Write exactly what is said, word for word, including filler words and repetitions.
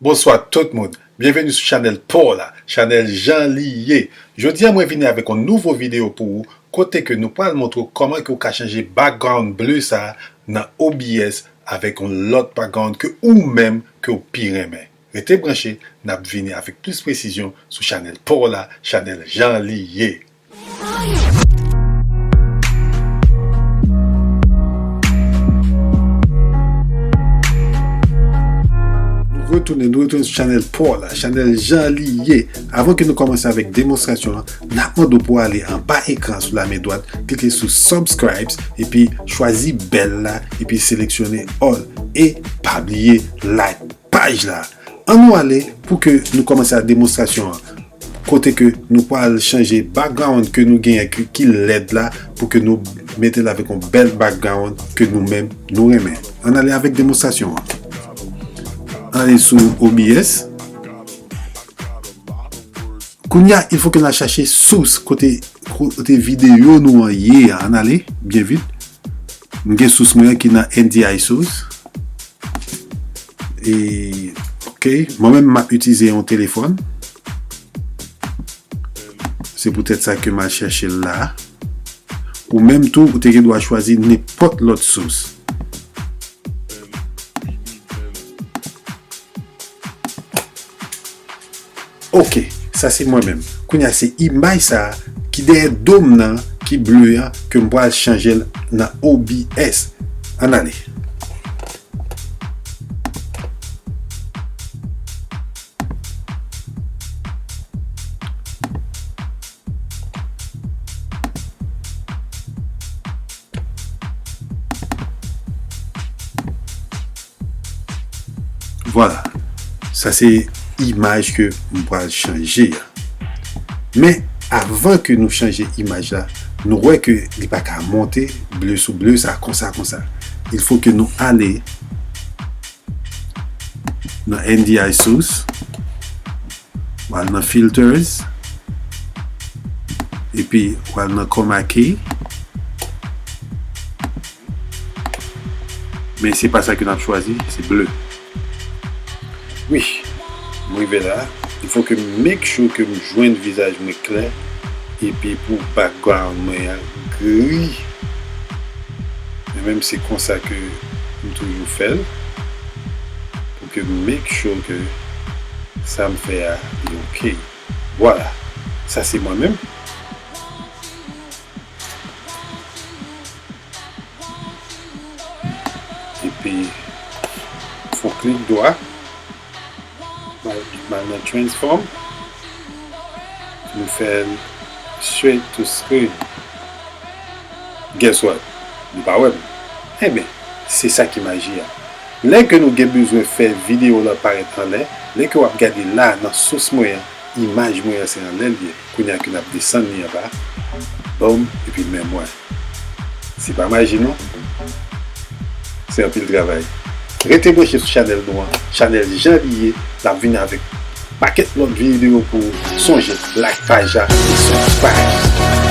Bonswa tout moun, byenveni sou chanèl pa w la, chanèl Jan Li Ye. Jodi a mwen vini avèk yon nouvo videyo pou ou, kote ke nou pral montre w kòman ke w ka chanje background ble sa a nan O B S avèk yon lòt background ke ou menm ke w pi renmen. Rete branche, n ap vini avèk plis presizyon sou chanèl pa w la, chanèl Jan Li Ye. Nou retounen, nou retounen sou chanèl pa w la, chanèl Jan Li Ye. Avan ke nou kòmanse avèk demonstrasyon an, n ap mande w pou w ale anba ekran sou lamen dwat, klike sou subscribes, epi chwazi bèl la, epi seleksyone all. E pa bliye like paj la. Ann nou ale pou ke nou kòmanse ak demonstrasyon an. Kote ke nou pral chanje background ke nou genyen ki, ki lèd la pou ke nou mete l avèk yon bèl background ke nou menm nou renmen. Ann ale avèk demonstrasyon an. Ann ale sou O B S. Kounye a, il faut que n al chache source kote, kote videyo nou an ye a. Ann ale, byen vit. M gen source mwen an ki nan N D I Source. E, ok, mwen menm m ap itilize yon telefòn. Se poutèt sa ke m al chèche l la. Ou menm tou, ou te gen dwa chwazi nenpòt lòt source. Ok, sa se mwen menm. Kounye a se imaj sa a ki dèyè do m nan, ki ble an, ke m pral chanje l nan O B S. Ann ale. Vwala. Sa se imaj ke m pral chanje a. Men, avan ke nou chanje imaj la, nou wè ke li pa ka monte ble sou ble sa, konsa, konsa. Il faut que nou ale nan N D I Source, w al nan Filters, epi w al nan Chroma Key. Men se pa sa ke n ap chwazi, se ble. Wi, m rive la. Il faut que m make sure que m jwenn vizaj mwen klè. Epi pou background mwen an gri. Men menm se konsa ke m toujou fè l. Pou ke m make sure ke sa m fè a, li ok. Vwala. Sa se mwen menm. Epi, fè yon klik dwat. M al, m al nan transform. M fè l straight to screen. Guess what? Nou pa wè m. Enben, se sa ki maji a. Lè ke nou gen bezwen fè videyo la parèt anlè, lè ke w ap gade la nan source mwen an, imaj mwen an se anlè l ye. Kounye a ke n ap desann li anba. Boom, epi men mwen. Se pa maji non. Se anpil travay. Rete branche sou chanèl nou an, chanèl Jan Li Ye, n ap vini avèk pakèt lòt videyo pou ou. Sonje, like paj la e subscribe.